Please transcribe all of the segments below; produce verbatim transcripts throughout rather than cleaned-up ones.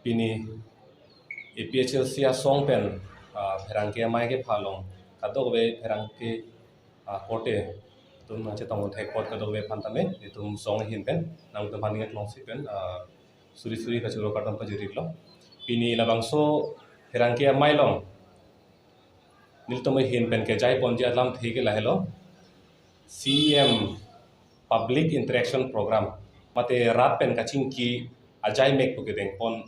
Pini A P H L C asong pen, ah, pherangke amei kepha along kadokave pherangke, ah, korte atum nangchetong thek apot kadokave aphan tame itum song ahin pen nangtum aphan ning aklong si pen, ah, suri suri kachoro kardom pajir-iklo. Pini labangso pherangke amei along nelitum ahin pen kejai ponji alamthe ke lahelo, C E M Public Interaction Program, mate rat pen kachingki ajai mek pu kedengpon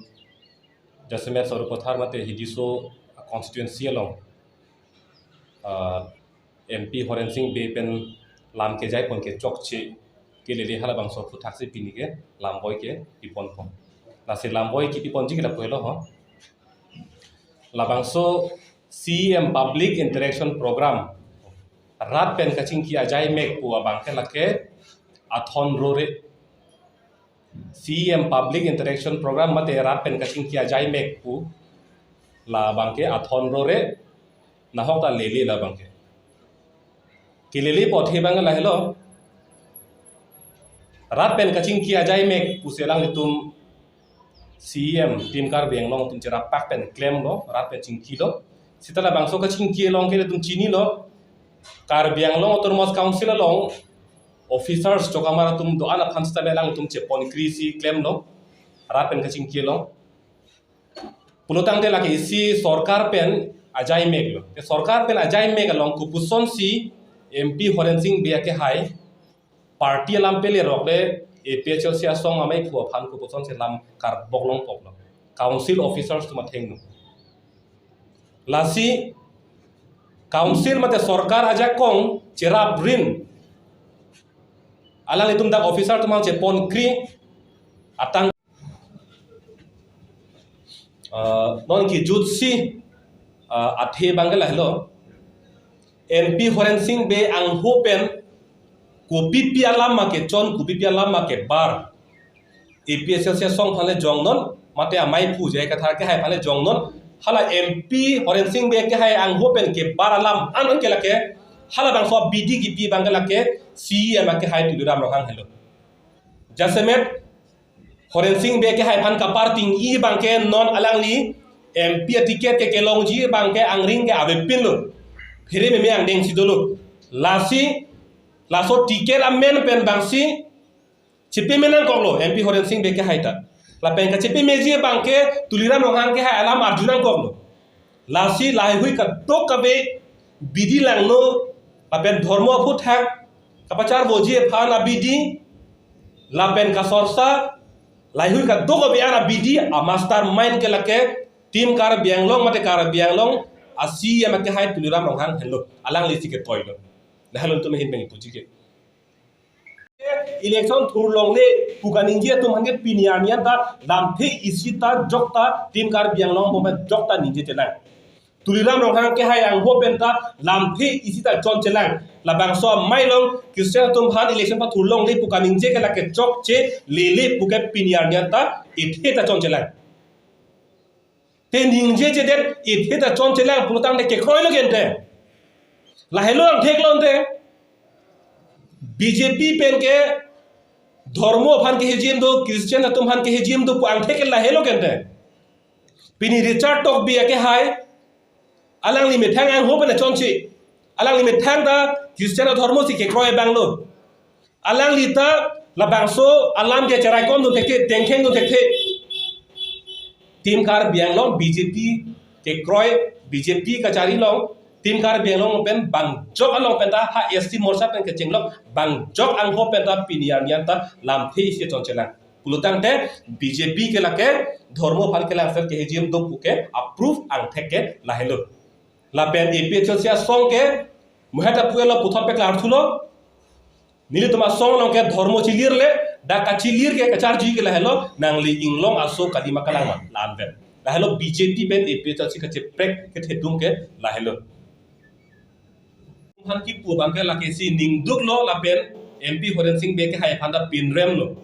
jasemet Sarupathar mate Hediso constituency along, ah, M P Horen Sing Bey pen lam kejai pon kechokche ke lele halabangso aphuthak si pini ke lamboi ke pipon pon. Lasi lamboi kipi ponji ke lapu helo ho. Labangso C E M Public Interaction Program, rat pen kachingki ajai mek pu abang ke lake athon rore. C E M Public Interaction Program mate rat pen kachingki ajai mek pu labang ke athon rore, nahok ta lele labang ke. Kelele apot he abang lahelo. Rat pen kachingki ajai mek pusi alanglitum C E M Team Karbi Anglong atum cherap pak pen klemlo, rat pen chingkilo. Seta labangso kachingki along ke ilitum chinilo, Karbi Anglong Autonomous Council along officers chokamar atum do-an aphan seta alanglitum cheponkri si klemlo, rat pen kachingki along. Pulotangte lake isi sorkar pen ajai meklo. Te sorkar pen ajai mek along kopuson si M P Horen Sing Bey akehai party alam pele rok le A P H L C asong amei phu aphan kopuson si lam karbok long poklo. Council officers atum athengno. Lasi council mate sorkar ajakong cherap rin alanglitum dak officer atum aphan cheponkri atang, ah, non kejut si, ah, athe abang ke lahelo. M P Horen Sing Bey angho pen kopipi alam ma kechon, kopipi alam ma kebar A P H L C asong aphan le jongnon, mate amei phu J I Kathar akehai aphan le jongnon, hala M P Horen Sing Bey akehai angho pen kebar alam an an ke lake, halabangso abidi kipi abang ke lake C E M akehai Tuliram Ronghang helo. Jasemet Horen Sing Bey akehai aphan kaparting i abang ke non alangli M P aticket ke kelongji abang ke angring ke avepinlo. Phere meme angdeng si dolo. Lasi laso ticket amen pen abang si chepemenangkoklo M P Horen Sing Bey akehai ta. Lapen kachepemeji abang ke Tuliram Ronghang akehai alam arjunangkoklo. Lasi laheihui kadokave bidi langno, lapen dhormo aphuthak kapacharvoji aphan abidi, lapen kasorsa, laheihui kadokave an abidi amastermind ke lake Team Karbi Anglong mate Karbi Anglong a C E M akehai Tuliram Ronghang henlo, alangli si ketoilo. Lahelo itum ahin pen ipuji ke. Election thurlongle pu kaningje atum aphan ke pini arni an ta lamthe isi ta jokta Team Karbi Anglong bom jokta ningjechelang. Tuliram Ronghang akehai angho pen ta lamthe isi ta chonchelang. Labangso amei along Christian atum aphan election pathurlongle pu kaningje ke lake chokche lele pu ke pini arni an ta ethe ta chonchelang. Te ningjechedet ethe ta chonchelang pulotangte kekroilo ke ante. Lahelo angthek lo ante. B J P pen ke dhormo aphan keheji do, Christian atum aphan keheji do pu angthek ke lahelo ke ante. Pini Richard Tokbi akehai alangli methang angho pen chonche. Alangli methang ta Christian adhormo si kekroi abang lo. Alangli ta labangso alam ke cherai kom dun thekthe, tengkheng dun thekthe. Team Karbi Anglong B J P kekroi, B J P kachari along, Team Karbi Anglong pen bangjok along pen ta ha S T Morcha pen kechenglok bangjok angho pen ta pini arni an ta lamthe isi chonchelang. Pulotangte B J P ke lake dhormo aphan kelangser keheji do pu ke approve angthek ke lahelo. Lapen A P H L C asong ke muheta puelo puthot peklar thulo. Nelitum asong along ke dhormo chilir le, dak kachilir ke kacharji ke lahelo, nangli inglong aso kali ma kalang ma, la-an pen. Lahelo B J P pen A P H L C kacheprek kethedung ke lahelo. Aphan kipu abang ke lake si ningduklo lapen M P Horen Sing Bey akehai aphan ta pinremlo.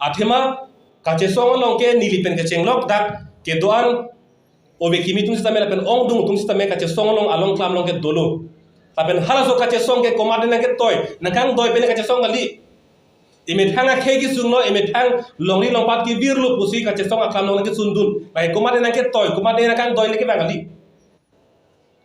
Athema kachesong along ke neli pen kechenglok dak kedo-an ove kimi atum sitame lapen ongdung atum sitame kachesong along along klam along ke dolo. Lapen halaso kachesong ke komat nangketoi, nangkangdoi pen kachesong kali. Emethang akhei kesung lo, emethang longri longpat kevir lo pusi kachesong aklam along kesung dun. Lake komat nangketoi, komat nangkangdoi lake bang kali.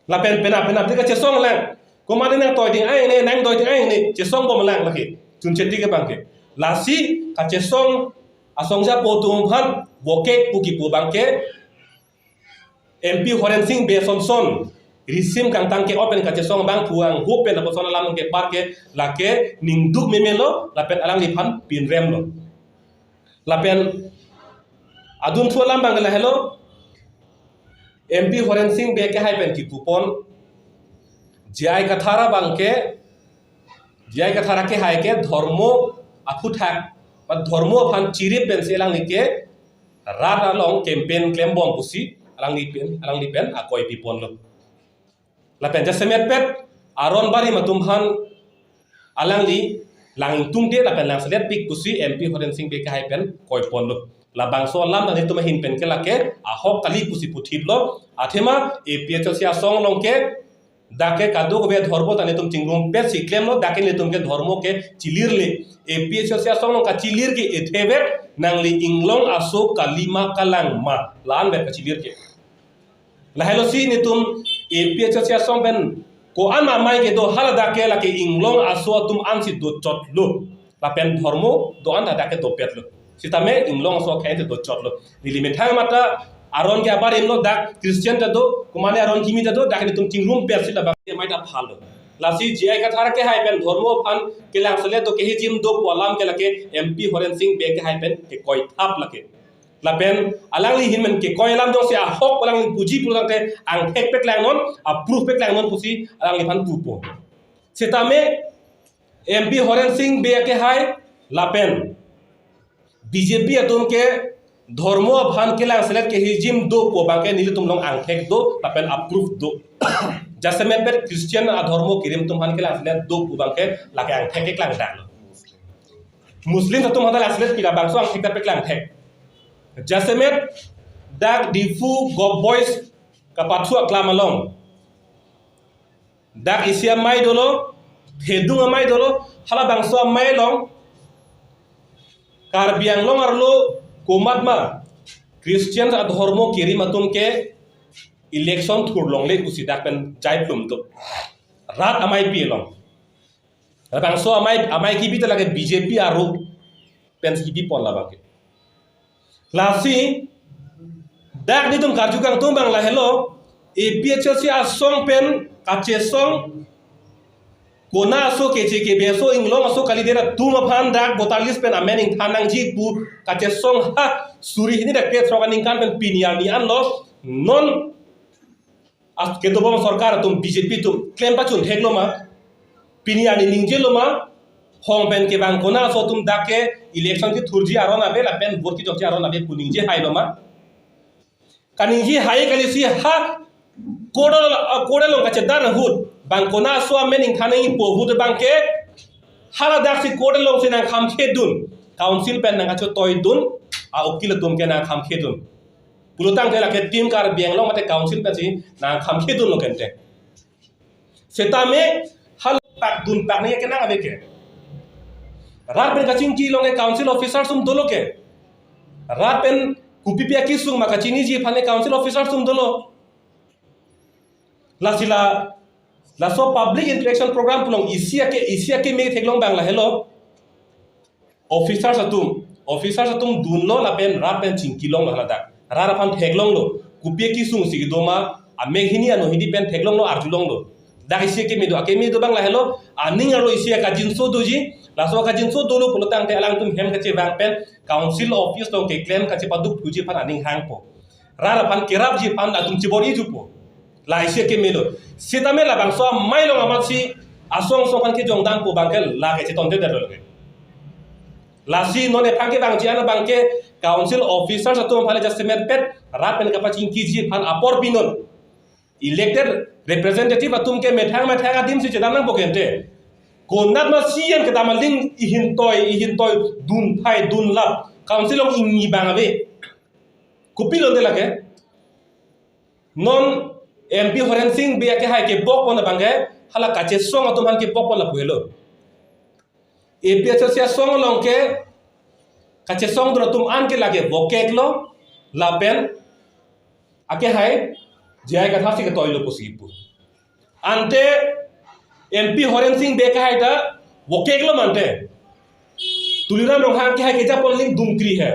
Lapen penap penap te kachesong lang. Komat nangtoi ding ai ne, nangdoi ding ai ne, chesong bom lang lake. Chun cheti ke bang ke. Lasi kachesong asong japo atum aphan vokek pu kipu bang ke M P Horen Sing Bey sonson risim kangtang ke-ot pen kachesong abang puang hup pen lapuson alam kepar ke lake ningduk memelo lapen alangliphan pinrem lo. Lapen adunthu alam bang ke lahelo, M P Horen Sing Bey kehai pen kipupon, J I Kathar abang ke, J I Kathar kehai ke dhormo aphuthak, ba dhormo aphan chirip pensi alangli ke rat along campaign klembom pusi alangli pen, alangli pen akoi piponlo. Lapen jasemet pet aron barim atum aphan alangli lang tungde lapen lang selet pik pusi M P Horen Sing Bey kehai pen koiponlo. Labangso alam ta nelitum ahin pen ke lake ahok kali pusi puthiplo. Athema A P H L C asong along ke dak ke kadokave dhormo ta nelitum chingrum pet si klemlo, dak ke nelitum ke dhormo ke chilirle. A P H L C asong along kachilir ke ethevet nangli inglong aso kalima kalangma, la-an vet kachilir ke. Lahelo si nelitum A P H L C asong pen ko-an amei kedo, haladak ke lake inglong aso atum ansi dochotlo. Lapen dhormo do-an ta dak ke dopetlo. Sitame inglong aso akhei ansi dochotlo. Neli methang mata aron ke abarim lo, dak Christian ta do, komat ne aron kimi ta do, dak nelitum chingrum pet si labang ke amei ta phalo. Lasi J I Kathar kehai pen dhormo aphan kelang selet do, kehijim do pu alam ke lake M P Horen Sing Bey kehai pen kekoi thap lake. Lapen alangli ahin pen kekoi alam jongsi ahok alangli puji pulotangte angthek peklang non, a-proof peklang non pusi alangliphan pupo. Sitame M P Horen Sing Bey kehai lapen B J P atum ke dhormo aphan kelang selet kehijim do pu bang ke nelitum along angthek do lapen a-proof do. Jasemet pet Christian adhormo kerim atum aphan kelang selet do pu bang ke lake angthek keklang dang. Muslim atum aphan ta lang selet pira bangso angthek ta peklang thek. Jasemet dak Diphu Govt Boys kapathu aklam along dak isi amei dolo, thedung amei dolo, halabangso amei along Karbi Anglong arlo komat ma Christian adhormo kerim atum ke election thurlongle pusi dak pen jaiplum do. Rat ameipi along. Labangso amei, amei kibi ta lake B J P aro pensi kibipon labang ke. Lasi dak nelitum karju kangtung bang lahelo, A P H L C asong pen kachesong kona aso keche kebe aso inglong aso kalidet atum aphan dak voter list pen amen ingthan nangji pu kachesong ha suri hini dak kre throk aningkan pen pini arni anlo non as ketobom sorkar atum B J P atum klem pachun theklo ma? Pini arni ningjelo ma? Hong pen kevang kona aso atum dak ke election kethurji aron ave lapen vote kejokji aron ave pu ningje hailo ma? Kaningje hai kali si ha court along, ah, court along kachedar ahut bang kona aso amen ingthan nangpo ahut bang ke haladak si court along si nangkhamkhedun, council pen nangkachotoi dun, a-ukil atum ke nangkhamkhedun. Pulotangte lake Team Karbi Anglong mate council pensi nangkhamkhedunlo kente. Setame hal pak dun pak ne kenang ave ke. Rat pen kachingki along ke council officers atum dolo ke. Rat pen kopipi akesung ma kachiniji aphan ke council officers atum dolo. Lasi la, laso public interaction program pu along isi ake, isi akeme theklong bang lahelo. Officers atum, officers atum dunlo lapen rat pen chingkilonglo haladak. Rat aphan theklonglo. Kopi akesung si kedo ma, amek hini ano hini pen theklonglo, arjulonglo. Dak isi akeme do, akeme do bang lahelo, aning arlo isi akajinso doji, laso akajinso dolo pulotangte alangtum hem kachevang pen council office along keklem kachepaduk thuji aphan aning hangpo. Rat aphan kerapji aphan atum chibor-ijupo. La isi akeme lo. Setame labangso amei along amatsi asong asong aphan kejongdampo bang ke lake chetonte detlo lake. Lasi non ephan kevangji an bang ke council officers atum aphan le jasemet pet rat pen kapachingkiji aphan apor pinon. Elected representative atum ke methang methang adim si chedam nangpo kente. Konat ma C M kedam aling ihintoi, ihintoi dun thai dun lap. Council along ingni bang ave. Kopilo de lake. Non M P Horen Sing Bey akehai kebokpon abang ke, hala kachesong atum aphan kebokpon lapu helo. APHLC asong along ke kachesongdun atum an ke lake vokeklo, lapen akehai J I Kathar si ketoilo pusi pu. Ante MP Horen Sing Bey akehai ta vokeklo mante, Tuliram Ronghang akehai kejapon aling dumkri he.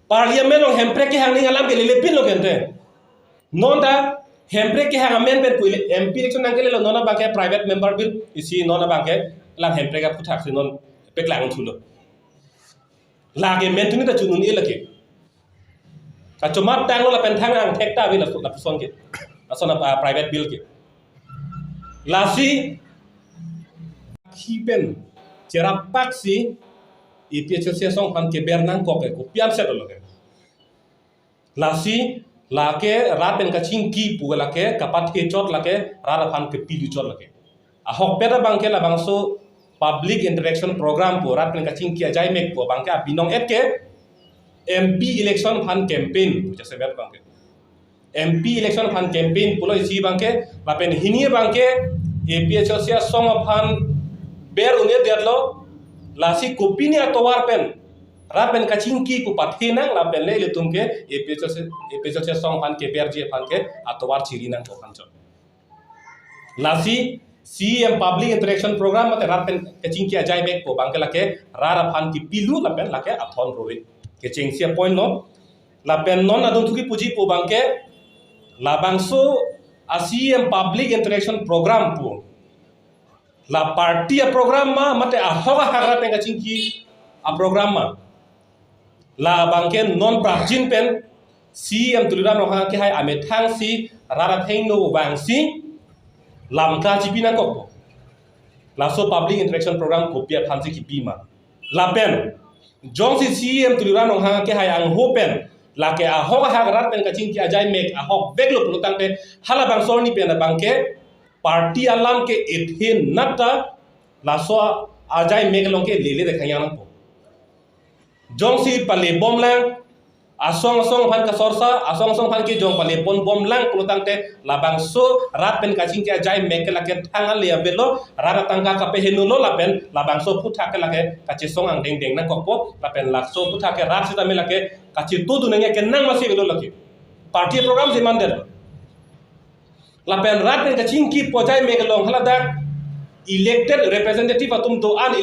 Parliament along Hemprek kehang aning alam ke lelepinlo kente. Non ta Hemprek kehang amen pen pu MP election nangkelelo, non abangke private member bill isi, non abangke lang Hemprek aputhak si non paklang thulo. Lake men tuni ta chunun-e lake. Kachomat tanglo lapen thang angthek ta ave laso lapuson ke. Lason apa private bill ke. Lasi khi pen cherap pak si APHLC asong aphan keber nangkok ke kopi anset lo ke. Lasi lake rat pen kachingki pu lake kapathe chot lake rat aphan kepilu chot lake. Ahokpet abangke labangso public interaction program pu rat pen kachingki ajaimek pu abangke abinong et ke MP election aphan campaign pu jasemet abangke. MP election aphan campaign pulo isi abangke, lapen hini abangke APHLC asong aphan ber un-edetlo, lasi kopine atovar pen rat pen kachingki pu pathenang lapen le ilitum ke APHLC, APHLC asong aphan keberji aphan ke atovar chiri nangkok anchot. Lasi CEM public interaction program mate rat pen kachingki ajaimek pu abangke lake rat aphan kepilu lapen lake athon rore. Kechengsi apoint lo. Lapen non adung thuki puji pu abangke labangso a CEM public interaction program pu la party aprogram ma mate ahok ahak rat pen kachingki aprogram ma? Labangke non prapjin pen CEM Tuliram Ronghang akehai amethang si rat athengno vangsi lam kachipi nangkokpo. Laso public interaction program kopi aphan si kipi ma? Lapen jongsi CEM Tuliram Ronghang akehai angho pen lake ahok ahak rat pen kachingki ajaimek ahokveklo pulo tangte halabangso arni pen abangke party alam ke ethe nat ta laso ajaimek along ke lele de khanyang nangpo. Jongsi palebom lang, asong asong aphan kasorsa, asong asong aphan ke jong palepon bom lang pulo tangte labangso rat pen kachingki ajaimek ke lake thang ale avelo, rat atangka kapeheno lo lapen labangso aphuthak ke lake kachesong angdengdeng nangkokpo, lapen laso aphuthak ke rat sitame lake kachetudun nangji kenang masi avelo lake. Party program si mandetlo. Lapen rat pen kachingki pu ajaimek along haladak elected representative atum do-an